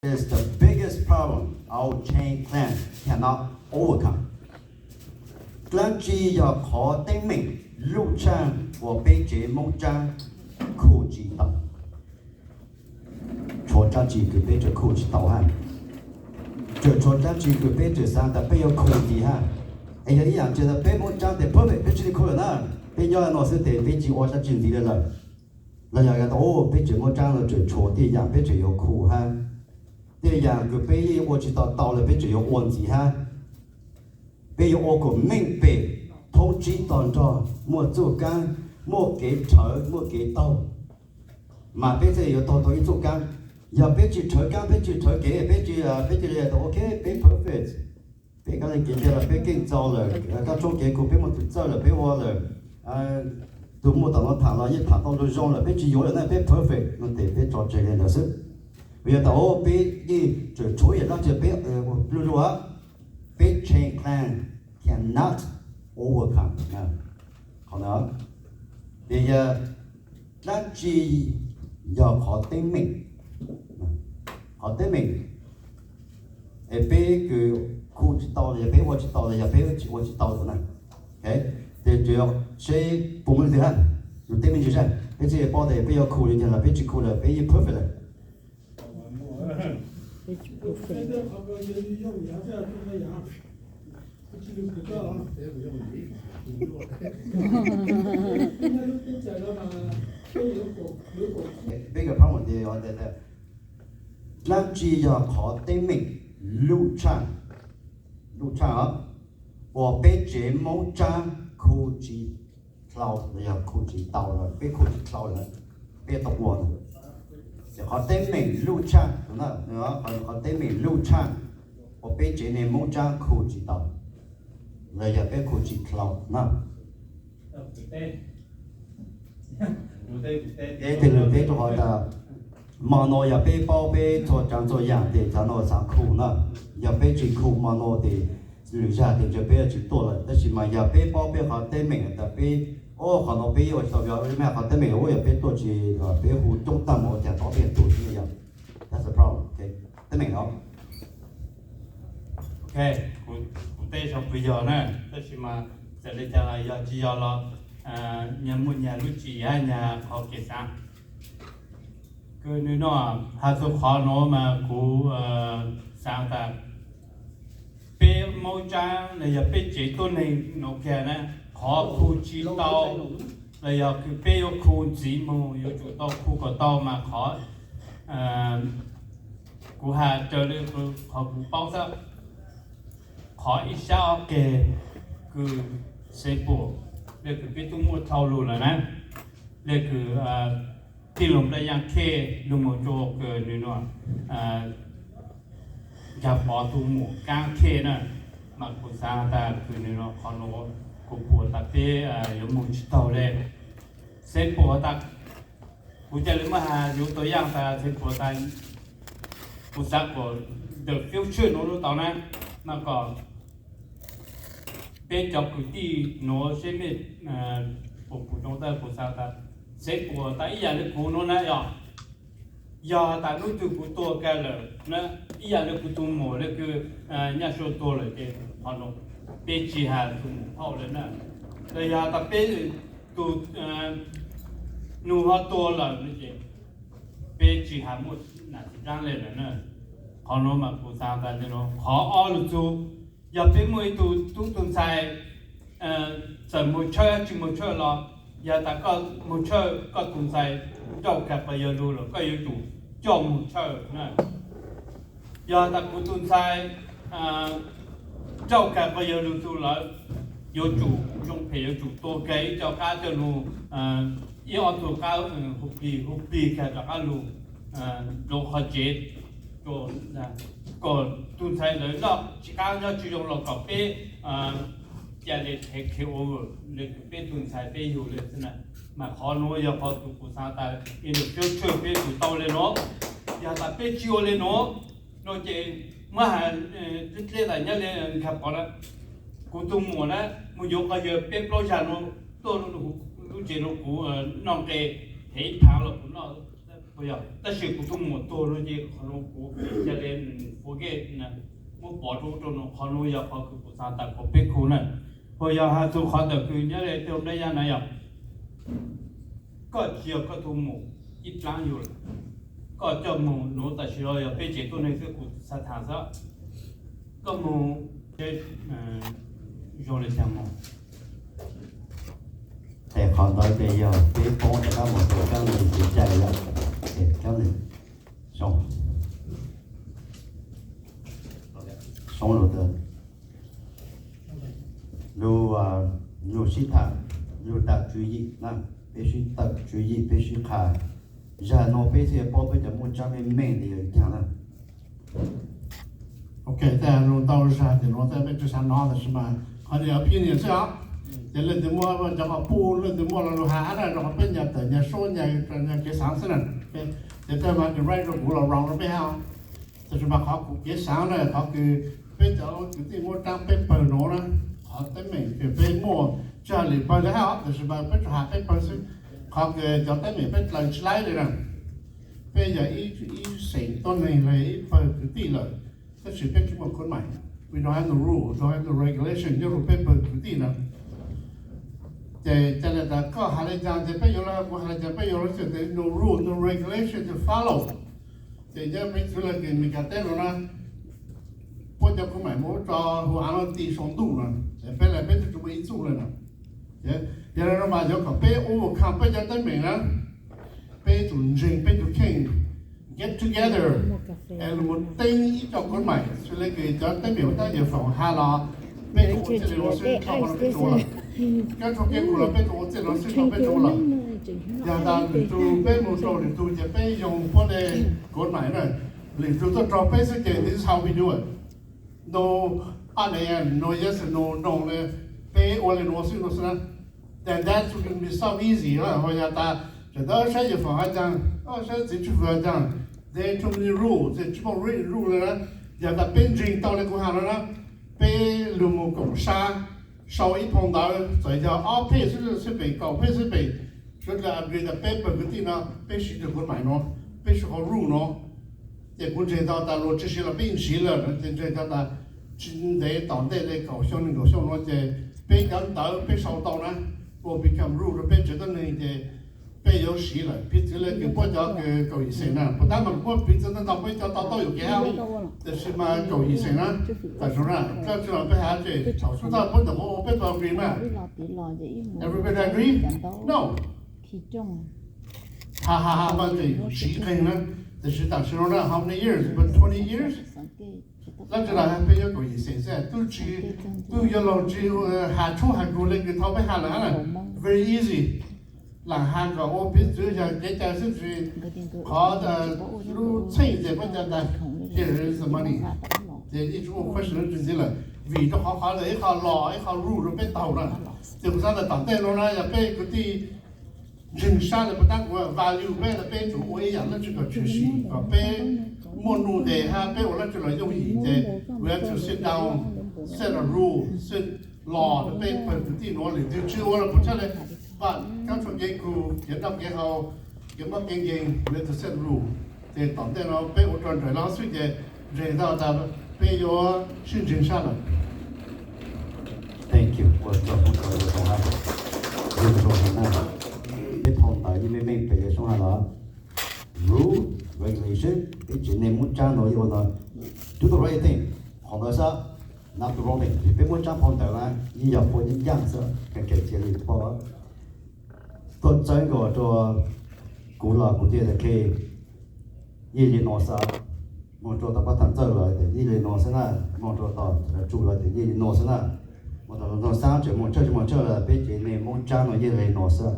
is the biggest problem our Chin clan cannot overcome. Dlaab tsi yog qhov teeb meem luj tshaaj uas peb tsev Moob Tsaab khu tsi tau? Tshuav dlaab tsi kws peb tseem khu tsi tau hab? Tseem tshuav dlaab tsi kws peb tseem xaav tas peb yuav khu ntxiv hab? Es yog ib yaam tsi tas peb Moob Tsaab tes perfect peb tsi tau khu lawm na, peb nyob le nuav xwb tes peb tsi ua dlaab tsi ntxiv le lawm. Los yog tas peb tseem Moob Tsaab los tseem tshuav tej yaam peb tseem yuav khu hab, tej yaam kws peb yeej ua tsi tau tau lawm peb tseem yuav ua ntxiv hab. Peb yuav ua kom meej pem, thoob tsib tog nrog, muaj txuj kaab, muaj kev rhawv muaj kev taug, mas peb thiaj yuav taug tau ib txuj kaab. Yog peb tsi rhawv kaab peb tsi rhawv kev peb tsi, peb cia li tas ok peb perfect, peb kaab le kev ntag los peb keej txaus lawm, kaab tshoob kev khu peb muaj tus txawj lawm peb ua lawm, tug muaj tom no thaam los yeej thaam tau zoo zoo lawm peb tsi yuav lawm na peb perfect no tes peb tso tseg le ntawd xwb. Vim yog tas peb yeej tseem tshuav ib yaam dlaab tsi peb, lu lug, peb Chin clan cannot overcome qhov ntawd. Vim yog dlaab tsi yog qhov teeb meem, qhov teeb meem es peb kws khu tsi tau los yog peb ua tsi tau los yog peb tsi ua tsi tau lawm na. Tes tsuas yog seb puas muaj leej twg hab, yus teb me ntsis saib peb thiaj paub tas peb yuav khu li cas los peb tsi khu lawm peb yeej perfect lawm. Peb kws paub mus tes dlaab tsi yog qhov teeb meem luj tshaaj, luj tshaaj uas peb tsev Moob Tsaab khu tsi dlhau los yog khu tsi tau los peb khu tsi dlhau lawm, peb tau ua na. Ces qhov teeb meem luj tshaaj, qhov teeb meem luj tshaaj uas peb tsev neeg Moob Tsaab khu tsi tau los yog peb khu tsi dlhau na. Teb tes lug teb rau qhov tas, mo no yog peb paub peb txhua tsaav txhua yaam tes tsaav no xaav khu na, yog peb tsi khu mo no tes lwm zag tes ntshe peb yuav tsi tuaj lawm. Tab sis mas yog peb paub peb qhov teeb meem tas peb, o, qhov no peb ua tsi tau, yog qhov teeb meem ua yog peb tuaj tsi, peb hu coob tag mus ua cas tod peb tuaj xwb yog. That's the problem. Teeb meem no, kuv teb sau pus yog na, tab sis mas txawm li cas los yog tsis yog los, nyias muaj nyias lub tswv yim hab nyias qhov kev xaav. Kws nwg no has txug qhov nuav mas kuv xaav tas peb Moob Tsaab los yog peb tsev tuab neeg nuav kag na, qhov khu tsi tau los yog kws peb yuav khu ntxiv moog yuav tsum tau khu kom tau mas qhov kuv has raws li qhov kuv paub xwb. Qhov ib sab ob qeg kws xeev puam, le kws peb tub muaj dlhau lug lawm na, le kws tij laug Nplaj Yaaj Khej lug moog rua kws nwg nuav Nkaag Pov tug muam Kaab Khej na, mas kuv xaav tas kws nwg nuav qhov nuav kuv pum tas peb yuav moog tsi taug le. Xeev puam tas, kuv ca le muab has yuav tau yaaj tas xeev puam tas, kuv xaav kom the future nuav lug tau na, mas kom peb cov kwv tij nuav seb mej puas pum zoo tas kuv xaav tas xeev puam tas ib yaam le kuv nuav na yog, yog tas nub twg kuv tuag kag lawm na, ib yaam le kuv tug muam le kws Nyaj Sua tuag lawm ces qhov nuav peb tsi has tug muam phauj le na, los yog tas peb tug nug ho tuag lawm no ces peb tsi has muaj nam txiv dlaab le lawm na. Qhov nuav mas kuv xaav tas le nuav. Qhov ob lug txug, yog peb muaj ib tug tub tug ntxhais txawm moog tshawj tsi moog tshawj los, yog tas koj moog tshawj koj tug ntxhais nrauj kag quas yawg lug lawm koj yuav tsum coj moog tshawj na. Yog tas kuv tug ntxhais nrauj kag quas yawg lug txug lawm, yuav tsum zoo phem yuav tsum tua kag ib co qab coj lug, ib ob tug qab hu plig hu plig kag rov qab lug nroo qhov tsev, kom tug ntxhais ntawd noj tsis qab nyob tsis zoo los kom peb ca le take over le kws peb tug ntxhais peb yug le xwb na. Mas qhov nuav yog qhov kws kuv xaav tas in the future peb tsum tau le nuav. Yog tas peb tsi ua le nuav no ces muab has dleb tas nyob le Nkaag Pov na, kuv tug muam na moog yuav quas yawg peb plaub zag nuav tuaj lub tsev nuav kuv noj nqe, heev ib phaav los kuv noj. Yog tab sis kuv tus muam tuag no ces qhov no kuv ca le forget, muab pov rau ub rau no, qhov no yog qhov kws kuv xav tawm kom peb khu na. Ho yog has txug qhov ntawm kws nyob le tej dab yaj na yog koj tsis yog koj tus muam ib plaab yug lawm, koj coj moog nuav tam sim no yog peb tsev tuab neeg xwb kuv xav tham xwb. Koj moog zoo le caag moog? Es qhov ntawd ces yog peb poob rov qab mus rau cov neeg kev cai lawm. Cov neeg zoo, zoo lug, lug, lug sib tham, lug tawm tswv yim na, peb sib tawm tswv yim, peb sib qha. Zag nuav peb thiaj paub peb cov muaj tsaab meej meej li yog caag na. Ok, tej lug ntau zag ces nuav tej peb tsi xaav nov, tab sis mas qhov opinion xwb os. Ces leej twg muaj cov qhov pub, leej twg muaj lo lug has na, rau qhov peb nyag tawm nyag suab nyag kev xaav xwb na. Ces tej mas kws right rau kuv los wrong rau peb hab. Tab sis mas qhov kuv kev xaav na, qhov kws peb cov kwv tij muab tsaab peb pawg nuav na, qhov teeb meem kws peb muaj tsi has lwm pawg le hab, tab sis mas peb tsuas has peb pawg xwb. Qhov kws cov teeb meem peb dlaws tsi laib li na, peb yog ib xeem tuab neeg le ib pawg kwv tij lawm, tab sis peb tsi muaj khaub maim, we don't have no rule, don't have no regulation nyob rau peb pawg kwv tij na. Ces ca le tas koj has le caag ces peb yuav le, kuv has le caag peb yuav le, txawm tias no rule no regulation to follow. Ces nyob peb txwv le kws Meskas teb no na, puab cov khaub maim muab rau hauv av no ti sau ntuj na, ces peb le peb twb tsi muaj ib txuj le na. Yog le no mas yuav kom peb overcome peb cov teeb meem na, peb tus ntseeg peb tus kheej get together es lug mus teeb ib co khaub maim, xws le kws cov teeb meem tab yawm foom has los peb tsuas ua txij le nuav xwb, thaum no peb tsuas ua lawm. Kab tshoob kev khu los peb tsuas ua txij le nuav xwb, thaum peb tsuas ua lawm. Yog tas lwm tug peb mus rau lwm tug ces peb yoog puab le khaub maim na, lwm tug tuaj raug peb xwb ces this is how we do it. No, a, no yes, no, no le, peb ua le nuav xwb, nuav xwb na. Then that would be so easy, ho yog tas tseem tab saib yawm foom has caag, saib txiv tswj hwm has caag, they too many rules, tsis muaj written rule le na. Yog tas peb ntseeg tau le kuv has no na, peb lug mus koom sab sau ib phau ntawv, txawm yog ob page xwb pem, kaum page xwb pem, suav dlawg agree tas peb pawg kwv tij no peb siv tug khaub maim no, peb siv qhov rule no. Ces kuv ntseeg tau tas luag tsi siv los peb yeej siv lawm no, ces ntseeg tau tas tsis ntev tom ntej le kaum xyoo nees nkaum xyoo no ces peb cov ntawv peb sau tau na, ua become rule rau peb tsev tuab neeg ces peb yuav siv lawm. Piv txwv le kws puab cov kaum yim xeem na, puas tab mas puab piv txwv ntau ntau, puab cov tau tau yuam kev hab, tab sis mas kaum yim xeem na, tam sim no na, koj tsi los peb has ces thaum sub thawj puab ntawm qhov ua peb puas agree mas? Everybody agree? No. Ha ha ha, mas ces siv qeeg na. Tab sis tam sim no na, how many years? About twenty years? Dlaab tsi los peb yuav kaum yim xeem xwb, tub tsi, tub yuav luag tsi has tshoob has kug le kws thaud peb has lawm hab na. Very easy. Lam has kom ua piv txwv yog kev cai xwb, tsis qhov lub txheej ces puab ca tas here is the money. Ces yeej tsi muaj question tsi ntxiv lawm, vim rau qhov qhov ntawd ib qho law ib qho rule rau peb taug na. Ces kuv xaav tas tom ntej no na yog peb kwv tij ntseeg sab le puas tab kuv value peb, peb tsuas ua ib yaam dlaab tsi kom tshwm sim, kom peb muaj nuj nqes hab peb ua dlaab tsi los yooj yim ces we have to sit down, set a rule, set law rau peb pawg kwv tij nuav. Lwm tug tsi ua los puas tshaj le, but kab tshoob kev khu, kev noj kev haus, kev mob kev nkeeg, we have to set a rule. Ces tom ntej no peb ua rau nraim los xwb ces ntseeg tau tas peb yuav sib ntseeg sab lawm. Thank you. Ua tsaug, ua tsaug, ua tsaug hab. Ua tsaug hab na. Peb phau ntawv yeej meej meej pem le soob has los. Rule, regulation, peb tsev neeg muab tsaab no yeej ua no, do the right thing, qhov ntawd xwb, not the wrong thing. Peb muab tsaab phau ntawv na yeej yog pua nyaaj ncaaj xwb, kev cia li pom. Tuaj txawb nkaus rua kuv los kuv thiaj tas ke, yeej li no xwb. Moog rua tom pab thaam txawj los tas yeej li no xwb na, moog rua tom tsum los tas yeej li no xwb na, moog tom no xaab tseem moog tshawj tsis moog tshawj los peb tsev neeg Moob Tsaab no yeej li no xwb.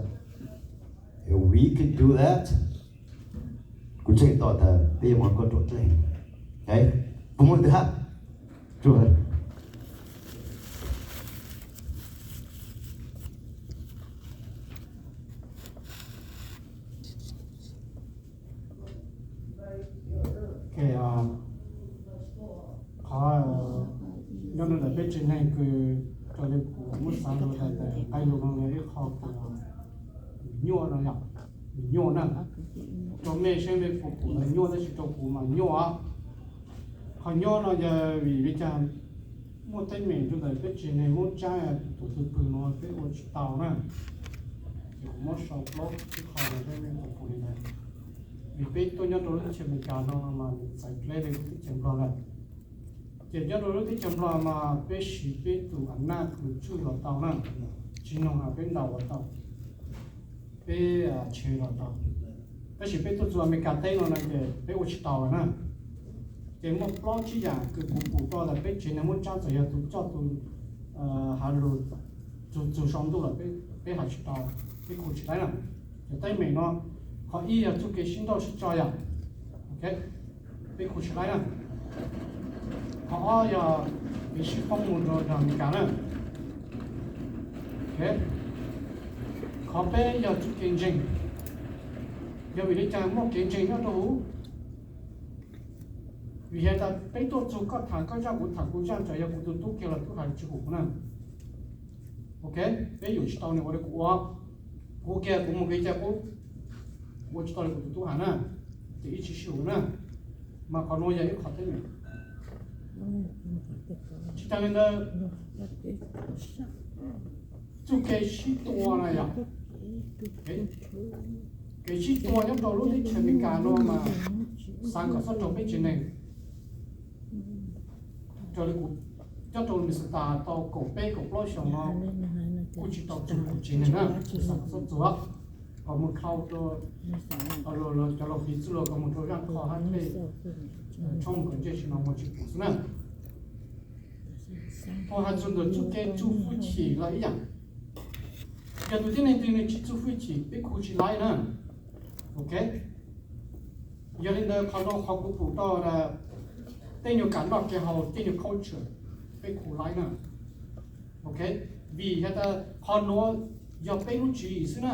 If we can do that, kuv ntseeg tau tas peb yuav moog koj ruam dlej. Kuv moog ntwg hab. Qhov nyob ntawm peb tsev neeg kws raws li kuv muab xaav lug tas nqe lug no yog ib qho kws nyuaj no yog. Nyuaj na, rau mej saib mej puas pum los nyuaj, tab sis rau kuv mas nyuaj. Qhov nyob no yog vim li cas muaj teeb meem rau ntawm peb tsev neeg Hmoob Tsab tus tus twg pw no peb ua tsis tau na. Ces kuv muab sau plaub tsib qho rau mej puas pum li ntawd. Vim peb tuaj nyob rau lub teb chaws Amelikas no mas nws txawv dleb li lub teb chaws Nplog lawm. Ces nyob rau lub teb chaws Nplog mas peb siv peb tus a naj kws tswj los tau na, tsis noog has peb ntaus los tau, peb tshev los tau. Tab sis peb tuaj txug Amelikas teb no na ces peb ua tsis tau lawm na. Ces muaj plaub tsib yam kws kuv pum tau tas peb tsev neeg Hmoob Tsab txawm yog tus coj tus has lus txug sau ntuj lawm peb hais tsis tau, peb khu tsis laib na. Ces teeb meem no qhov ib yog txuj kev sib nrauj sib tso yom, peb khu tsis laib na. Qhov ob yog kev sib foob mus rau Amelikas na. Qhov peb yog txuj kev ntseeg. Yog vim li cas muaj kev ntseeg nyob rau huv? Vim has tas peb tuaj txug koj tham koj zaj kuv tham kuv zaj, txawm yog kuv tus tub kiag los tub hais tsis hum kuv na. Ok, peb yuam tsis tau nws ua li kuv ua, kuv kiag kuv mus kev cai qub, ua tsis tau li kuv tus tub hais na, ces ib tsis sib hum na. Mas qhov nuav yog ib qhov teeb meem. Tsis tas li ntawd, txuj kev sib tua na yog kev sib tua nyob rau lub teb chaws Amelikas no mas xav kom txhob raug peb tsev neeg. Raws li kuv nyob rau Minnesota tau kaum peb kaum plaub xyoos no kuj tsis tau raug peb tsev neeg na, kuv xav kom txhob txuag, kom mus dhau rau cov laug piv txwv los kom mus rau zaj qho hab tej tshoob kom ntsej tsis no mus tsis pum xwb na. Tau has txug ntawm txuj kev txuj hwj chim los ib yam. Yog tus tib neeg twg nws tsis txuj hwj chim peb khu tsis laib na. Ok, yog li ntawd qhov no qhov kuv pum tau tej nyuag kam noj kev haus tej nyuag culture peb khu laib na. Ok, vim has tas qhov nuav yog peb lub tswv yim xwb na.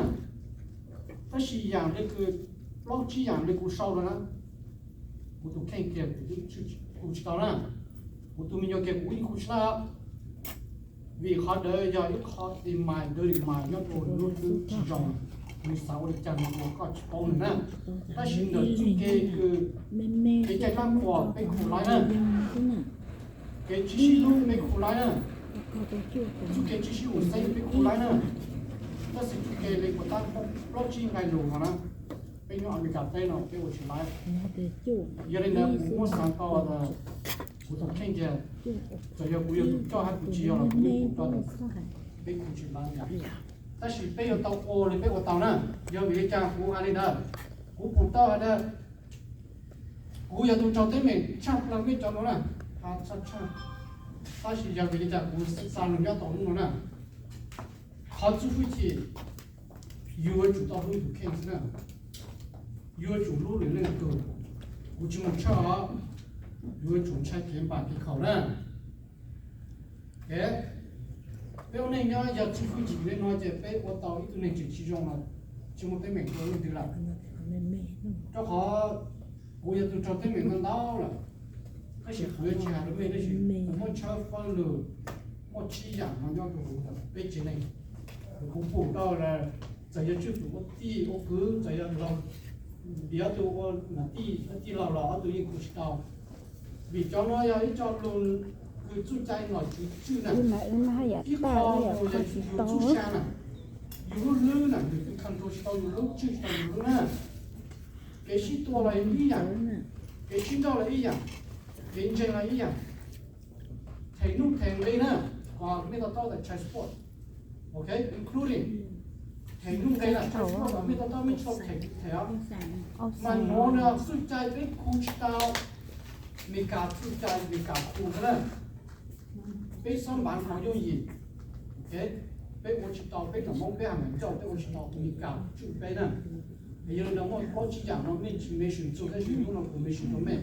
Tab sis yam li kws plaub tsib yam li kuv sau rau na, kuv tus kheej kiag kuv tsis tau na, kuv tus me nyuam kiag kuv yeej khu tsis laib. Vim qhov ntawd yog ib qho ib mais dawb li mais nyob rau lub hlwb tsis zoo, nws xav ua li cas nws ua koj tsis paub nws na. Tab sis ntawm txuj kev kws kev cai dab qhuas peb khu laib na, kev tsis sib hlub peb khu laib na, txuj kev tsis sib hum xeeb peb khu laib na. Tab sis txuj kev li kuv tab plaub tsib nqai lus no na, peb nyob Amelikas teb no peb ua tsis laib. Yog li ntawd kuv muab xav tau tas kuv tus kheej kiag, txawm yog kuv yog tus coj hab kuv tsis yog los kuv yeej pum tau tas peb khu tsis laib yam. Tab sis peb yuav tau ua li peb ua tau na. Yog vim li cas kuv hais li ntawd? Kuv pum tau has tas kuv yog tus raug teeb meem tshaj plaws mej cov nuav na, ha tshaj tshaj. Tab sis yog vim li cas kuv xa nws nyob tau hnub no na? Qhov txuj hwj chim, yus yuav tsum tau hlub yus kheej xwb na. Yus yuav tsum hlub lwm leej twg. Kuv tsis mus tshaj os, yus yuav tsum ntshai kev npam kev khaum na. Peb ua neej nyob yog txuj hwj chim li no ces peb ua tau ib tug neeg tseem tsis zoo los tsis muaj teeb meem rau leej twg lawm. Rau qhov kuv yog tus raug teeb meem ntau ntau lawm, tab sis kuv yuav tsis hais rau mej, tab sis kuv muaj tshawb fawb lug, muaj tsib yam no nyob rau kuv peb tsev neeg. Kuv pum tau txawm yog tswj tus ua tij ua kwv, txawm yog laug, yog ob tug ua tij, ob tij laug los ob tug yeej khu tsis tau. Vim cov no yog ib co lug kws txuj cai nom tswv tswj na. Ib qho yog yus txuj sa na, yus lub hlwb na, yus twb control tsis tau yus lub, tswj tsis tau yus lub na. Kev sib tua los ib yam, kev sib nrauj los ib yam, kev ntseeg los ib yam. Them nuj them nqi na, mej to taub tas child support, ok, including them nuj nqi na, child support los mej to taub, mej tsis tau them kuv them os. Mas nuav na txuj cai peb khu tsis tau, Meskas txuj cai Meskas khu na. Peb xob npav qhov yooj yim, ok, peb ua tsis tau, peb cov Moob peb hab mam ncauj peb ua tsis tau, Meskas tswj peb na. Es yog li ntawd muaj plaub tsib yam no mej tsis mention txug tab sis hnub no kuv mention rau mej,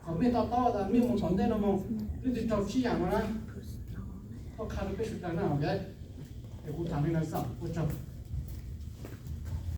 kom mej to taub tas mej mus tom ntej no mus, leej twg raug tsib yam no na, koj qha rau peb sawv daws na, ok. Es kuv tham li ntawd xwb, ua tsaug.